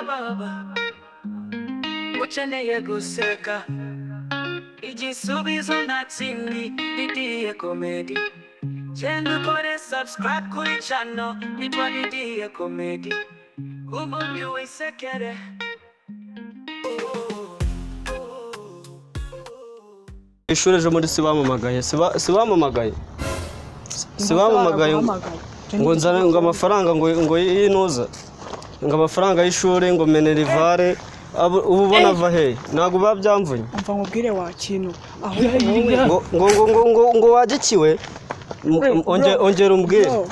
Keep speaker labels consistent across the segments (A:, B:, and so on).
A: Baba ukeneye guseka, igisubizo nta kindi, Didiye Comedy. Genda ukore subscribe kuri channel yitwa Didiye Comedy, ubundi wisekere.
B: Ishuri ejo muri sibamamagaye, sibamamagaye, sibamamagaye ngo nzane ngo amafaranga ngo yinuza ngo amafaranga y'ishuri ngo minerivare. Ubu ubona ava he? Ntabwo biba byamvunye.
C: Umva nkubwire wa kintu, ahubwo wowe
B: Ngo wagikiwe. Ongera umbwire.
C: Bro,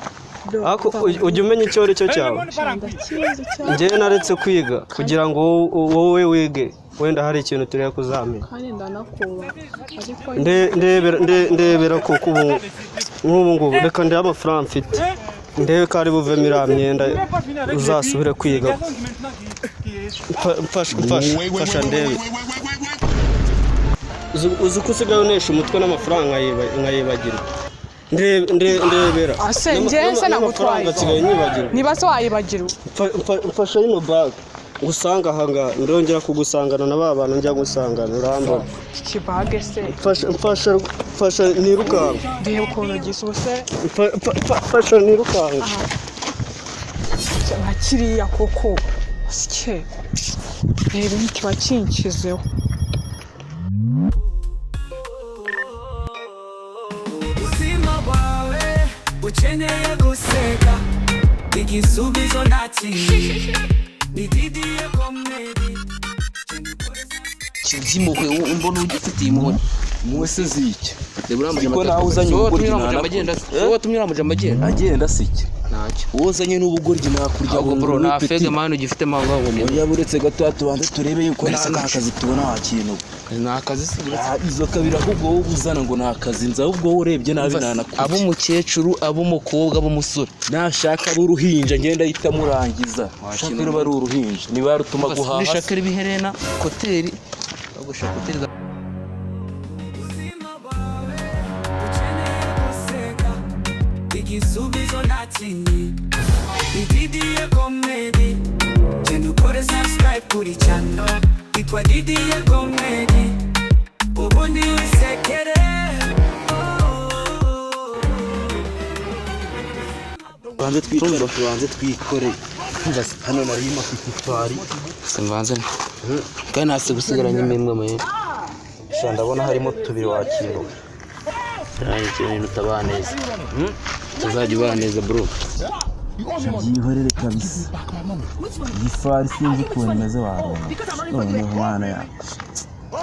C: bro,
B: Ariko
C: umva.
B: Ujya umenya icyo ari cyo cyawe.
C: Ndakizi cyane.
B: Njyewe naretse kwiga kugira ngo wowe wige, wenda hari ikintu tureba kuzamenya.
C: Kandi ndanakubaha, ariko
B: Ndebera kuko ubu nk'ubu ngubu reka ndebe amafaranga mfite, ndebe ko ari buvemo iriya myenda uzasubire kwiga. Mfasha, mfasha, mfasha ndebe. Uzi ko usigaye unesha umutwe n'amafaranga nkayibagirwa? Ndebera.
C: Ase, njye se nagutwaye?
B: N'amafaranga nsigaye nyibagirwa.
C: Niba se wayibagirwa.
B: Mfasha ino bag ngusanga ahangaha, ndongera kugusangana na ba bantu njya gusangana, urambona.
C: Iki kibage se?
B: Mfasha, mfasha, mfasha nirukanka.
C: Ndeba ukuntu gisa ubuse.
B: Mfasha nirukanka.
C: Nka kiriya koko sike, reba kiba kinshyizeho.
A: Ubuzima bwawe ukeneye guseka, igisubizo nta kindi, ni Didiye Comedy.
D: By'impuhwe mbona ugifitiye impuhwe.
E: Impuhwe se ziki?
D: Reba uriya
E: Siko
D: mujama.
E: nawe uzanye
D: Si wowe
E: ubugoryi
D: watumye uriya mujama
E: ntanakora.
D: agenda? Si wowe watumye uriya mujama agenda?
E: Agenda se iki?
D: Ntacyo.
E: Wowe uzanye n'ubugoryi nakurya.
D: Ahubwo bro, nta
E: peti.
D: fege mani ugifite aho ngaho ngo
E: Oya, buretse gato, tubanze turebe yuko
D: Mbese
E: nta kazi tubona wa kintu.
D: Ni akazi se uretse?
E: Ah, izo kabiri ahubwo wowe uzana ngo ni akazi nzi, ahubwo wowe urebye nabi nanakurya.
D: Ab'umukecuru, ab'umukobwa, ab'umusore.
E: Nashaka ab'uruhinja ngenda ahita amurangiza.
D: Wa
E: Shaka
D: kintu.
E: ruba ari uruhinja niba rutuma guhaha.
D: Nishaka ibiherena, koteri bagusha koteri
A: Ubuzima bwawe ukeneye guseka, igisubizo nta kindi, ni Didiye Comedy. Genda ukore subscribe kuri channel yitwa Didiye Comedy, ubundi wisekere. Oh.
E: Tubanze twicare, tubanze twikore. Hano nari mafite ifari.
D: Simbanze kandi ntasi gusigaranye imwe mu
E: Sha, ndabona harimo tubiri wakiro.
D: Nanjye ikintu utabana neza, utazajya ubana neza bro.
E: Byihorere kabisa, iyi fari sinzi ukuntu imeze warunga noneho mwana yawe.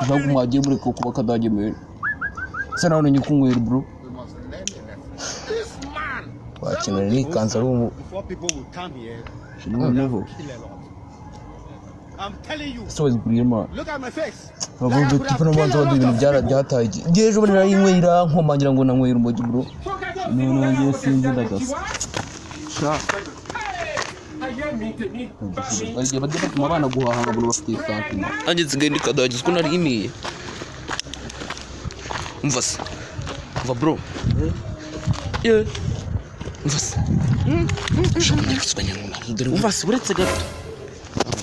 D: Ntabwo mwagiye muri kuba kadage mbere se nawe nyikunywera bro, wakenera nikanze ari umu
E: Noneho
D: ese waziguriye ma bavuga tipo n'abanza baduha ibintu byataye igihe. Ngewe ejo bundi narayinyweye irankoma ngira ngo nanyweye urumogi bro.
E: Noneho ngewe sinzi, ndagasa.
D: Hari igihe bajya batuma abana guhaha ngo bafite santima, nanjye nsigaye ndi kadage uko nari imiye. Umva se, umva bro, ye umva se.
E: Umva se, uretse gato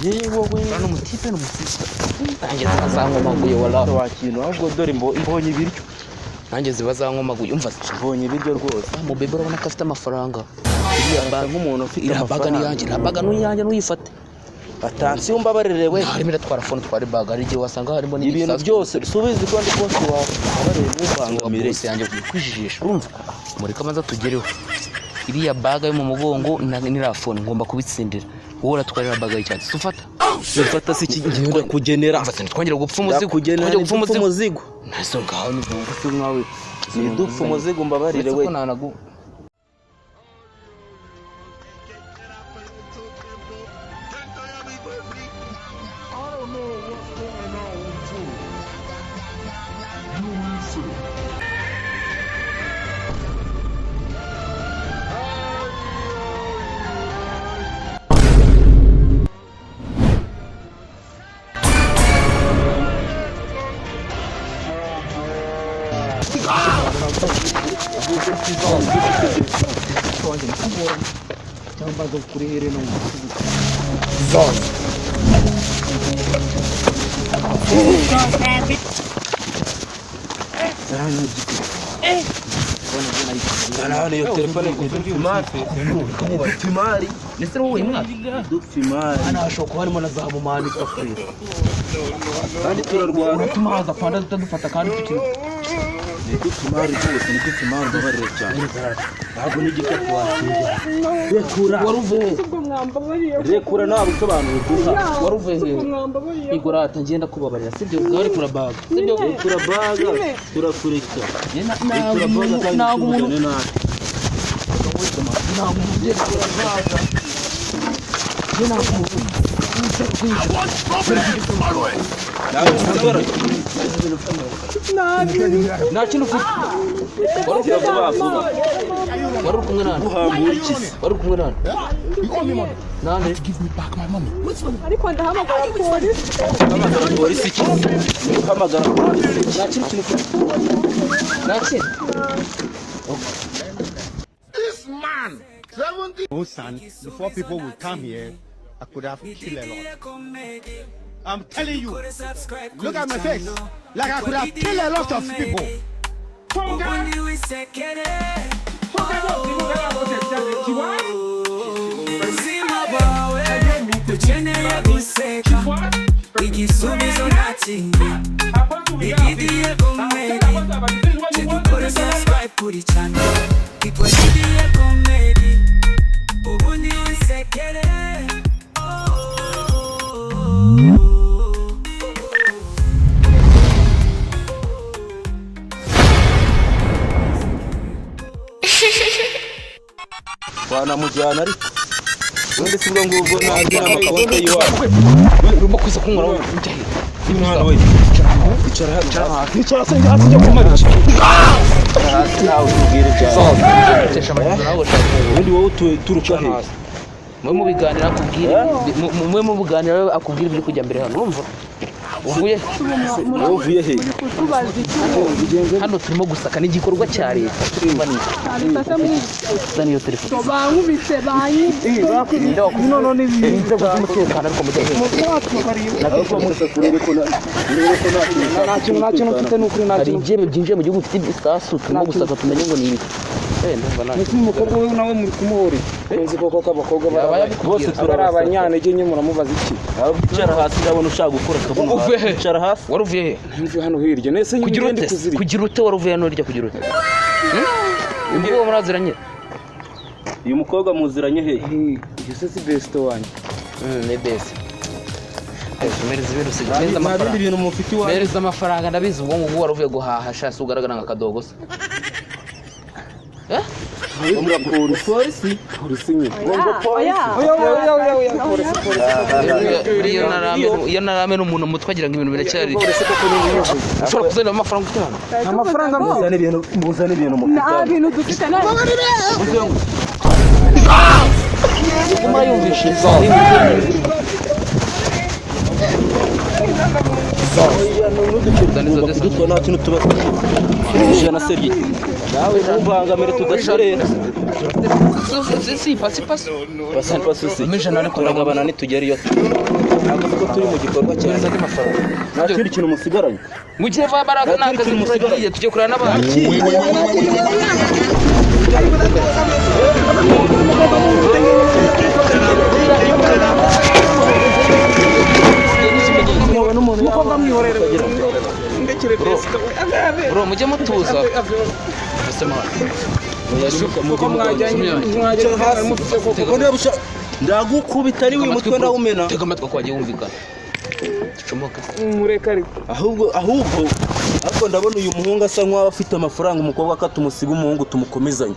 E: yewe wowe.
D: Ni umutipe, ni umusista, nanjye ziba zankomaguye wala.
E: Wakintu ahubwo dore mbonye ibiryo.
D: Nanjye ziba zankomaguye, umva se.
E: Mbonye ibiryo rwose.
D: Mu bebe urabona ko afite amafaranga.
E: Asa nk'umuntu ufite
D: Iriya baga ni
E: amafaranga.
D: iyanjye, iriya baga ni iyanjye, ntuyifate.
E: Atansiyo, mbabarire we.
D: Harimo iratwara phone, twara baga, hari igihe wasanga harimo
E: Ibintu
D: n'igisasu.
E: byose subizi ko ndi boss wawe, mbabarire, ntumbangamire.
D: Bose yanjye kwijijisha, urumva mureke abanza tugereho iriya baga yo mu mugongo n'iriya phone ngomba kubitsindira. Wowe uratwara iriya baga y'icyatsi si ufata.
E: Mfata se iki? Ndakugenera.
D: Umva se, ntitwongere gupfa umuzigo.
E: Ndakugenera.
D: Twongere gupfa
E: Ntidupfa
D: umuzigo.
E: Umuzigo.
D: Ntazo ngaho ni ubwo nkawe.
E: Ntidupfa umuzigo, mbabarire
D: Uretse
E: we.
D: ko nanagu
E: Hano iyo telefone imari
D: Ndetse wowe mwaka
E: dupfa imari.
D: Hano hashobora kuba harimo na zahabu, mani tugapfuye.
E: Kandi turarwana.
D: Uratuma haza panda tutadufata kandi tukiri.
E: Ni dupfa imari rwose, ni dupfa imari, mbabarire cyane. Ntabwo n'igikapu watsinda. Rekura.
D: Wari uvuye he?
C: Ubwo mwambabariye.
E: Rekura, nta busobanuro duha.
D: Wari uvuye he?
C: Ubwo mwambabariye.
D: Igorata, ngenda kubabarira, sibyo? Bwari kurabaga, sibyo?
E: Rekura baga, turakureka. Rekura baga kandi
D: Ntabwo umuntu
E: tuvugane nabi.
D: Ntabwo umuntu ugiye kurabaga. Njye ntabwo umuntu.
E: Ntabwo usigaranye.
D: Nta kintu ufite.
E: Vuba vuba vuba.
D: Wari uri kumwe nande?
E: Guhambura iki se?
D: Wari uri kumwe nande? Nande?
C: Ariko ndahamagara polisi.
E: Hamagara polisi iki se? Hamagara polisi.
D: Nta kintu kintu ufite. Nta kintu.
F: Oh, son, before people will come here, I could have killed a lot. I'm telling you, look at my face. Like I could have killed a lot of people.
A: Ubundi wisekere. Ubuzima bwawe ukeneye guseka, igisubizo nta kindi. Igiye Comedy, dukore subscribe kuri channel itwa Igiye Comedy, ubundi wisekere. Oh.
E: Wanamujyana ariko. Ubundi si ubwo ngubwo ntazi n'amakonti y'iwacu.
D: Urimo kuza kunkoraho, ujya he?
E: Mwana we. Icara hano.
D: Icara se hasi, ujya kumara iki?
E: Icara hasi nawe utubwire ibyawe.
D: Tesha amakizo nawe ushaka.
E: Ubundi wowe uturuka he?
D: Mwe mubiganira akubwire, mwe mubiganira akubwire ibiri kujya mbere hano, urumva? Uvuye
E: Wowe uvuye he?
C: Kutubaza iki?
D: Hano turimo gusaka n'igikorwa cya leta. Turumva ni
C: Ntabifata mu
D: zana iyo telefone.
C: Bankubise, banyibye.
D: Inzego z'umutekano, ariko mujya he?
E: Ariko urebe ko nta kintu,
G: Nta kintu mfite, ni ukuri nta
D: Hari
G: kintu.
D: ibyebe byinjiye mu gihugu bifite ibisasu, turimo gusaka tumenye ngo ni ibiki. Ndumva nta
G: Mbese umukobwa we nawe muri kumuhora iki? Nzi koko ko abakobwa
D: Yaba
E: Bose
D: yabikubwira.
G: aba ari abanyantege nke, muramubaza iki?
E: Icara hasi, ndabona ushaka gukora akabuno.
D: Uvuye he?
E: Icara hasi.
D: Wari uvuye he?
G: Mve hano hirya nese
D: Kugira
G: nyine
D: ute?
G: kuzirika.
D: Kugira ute? Wari uvuye hano hirya kugira ute? Uyu mukobwa muraziranye?
E: Uyu mukobwa muziranye he?
G: Iyo se si besito wanjye?
D: Ni bese. Mereza ibintu usiga. Mereza
E: Nta bindi
D: amafaranga.
E: bintu mufite iwacu.
D: Mereza amafaranga, ndabizi ubwo ngubwo wari uvuye guhaha sha, si ugaragara nka kadogo se? Eh?
E: Polisi.
G: Polisi nyine.
C: Oya.
G: Oya oya oya oya, polisi polisi.
D: Iyo narame n'umuntu mutwe agira ngo ibintu biracyari.
G: Polisi koko ni ibihugu.
D: Ushobora kuzanira amafaranga ufite hano?
C: Nta
G: Amafaranga
E: Muzane ibintu, muzane ibintu mufite.
C: Nta bintu dufite, nta.
D: Murayumvishe.
E: Tugomba kudutwara, nta kintu tuba ijana serye. Nawe ntumbangamire tudashorera.
D: Si pasi pasi.
E: Pasi pasi si.
D: Ijana ariko.
E: Turagabana nitugera iyo. Ntabwo kuko turi mu gikorwa cya
D: Mereza andi mafaranga.
E: Nta kindi kintu musigaranye.
D: Mu gihe baraka nta kazi turagiye, tujye kureba n'abandi.
G: Umukobwa mwihorere. Ndekere besito.
D: Bro, mujye mutuza. Ese mwana.
G: Kuko mwajyanye mwajyanye mufite koko.
E: Kuko niba ushaka ndagukubita ari uyu mutwe ndawumena.
D: Tega amatwi ko wagiye wumvikana. Ducomoke.
G: Mureka ariko.
E: Ahubwo ariko ndabona uyu muhungu asa nk'uwaba afite amafaranga, umukobwa ko tumusiga umuhungu tumukomezanye.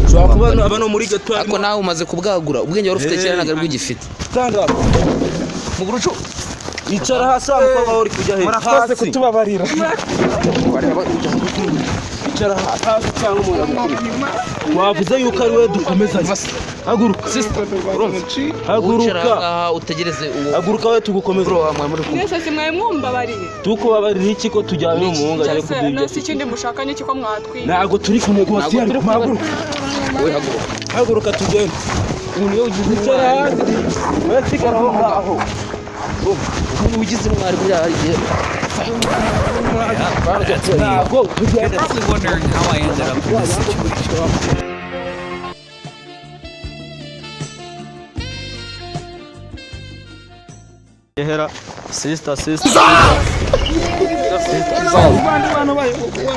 E: Ushobora kuba aba no muri gato.
D: Ariko nawe umaze kubwagura ubwenge wari ufite kera ntabwo aribwo ugifite.
E: Stand up.
D: Mugurucu.
E: Icara hasi wa mukobwa wawe, uri kujya he?
G: Murakoze
E: Hasi.
G: kutubabarira.
E: Icara hasi cyangwa umuntu agukubita. Wavuze yuko ari we dukomezanye. Haguruka.
D: Sister, urumva? Wicara
E: Haguruka.
D: ngaha utegereze uwo.
E: Haguruka we tugukomeze.
D: Bro, wa muri kumwe.
C: Mwese si mwari mwumbabariye?
E: Tukubabarira iki ko tujyanye umuhungu agiye
C: Se
E: kuduha ibyo
C: nasi ikindi mushaka n'iki ko mwatwiye?
E: Ntabwo turi ku negosiyo, ariko haguruka.
D: Wowe haguruka.
E: Haguruka tugende.
D: Umuntu iyo ugize
E: Icara hasi. We sigara aho ngaho.
D: Umuntu wigize intwari buriya hari igihe ntabwo
H: You're probably wondering how I ended up in this situation.
B: Hera sister, sister.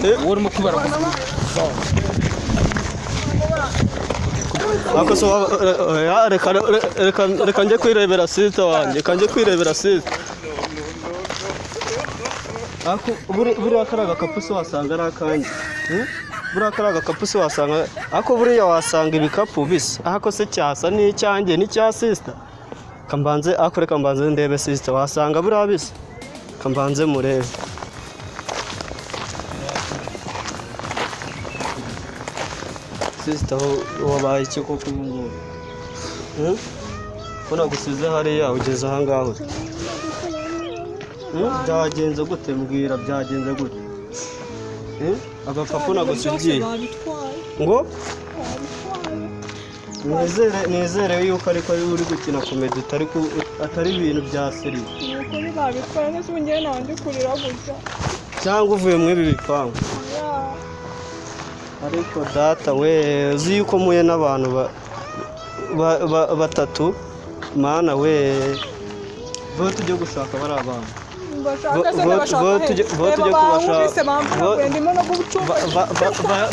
D: Wowe urimo kwibara gusa.
B: Ariko se oya, reka reka reka njye kwirebera sister wanjye, reka njye kwirebera sister. Ariko buriya kariya gakapu se wasanga ari akanjye? Hmm? Buriya kariya gakapu se wasanga, ariko buriya wasanga ibikapu bisa, ariko se cyasa n'icyanjye n'icya sister? Kambanze, ariko reka mbanze ndebe sister, wasanga buriya bisa. Kambanze murebe. Sister, aho wabaye iki koko ubu ngubu? Hmm? Ko nagusize hariya ugeze aha ngaha ute? Hmm? Byagenze gute? Mbwira, byagenze gute? Hmm? Agakapu nagusigiye
C: Babitwaye.
B: ngo nizere yuko ariko uri gukina comedy, atari ibintu bya serious.
C: Ni ukuri babitwaye, nese ubu njyewe naba ndi kurira gutya?
B: Cyangwa uvuye muri ibi bipangu?
C: Oya.
B: Ariko data we, uzi yuko muye n'abantu batatu, mana we, vuba tujye gushaka bari abantu.
C: Mbashaka se? Ndabashaka he?
B: Vuba
C: Reba
B: tujye
C: bankubise,
B: kubashaka.
C: bamvunaguye, ndimo no gucumba.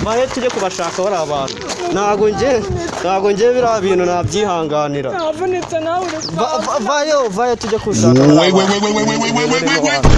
B: Bahe tujye kubashaka bari abantu. Ntago njye biriya bintu nabyihanganira.
C: Navunitse, nawe uri
B: Vayo, vayo tujye kushaka bari abantu.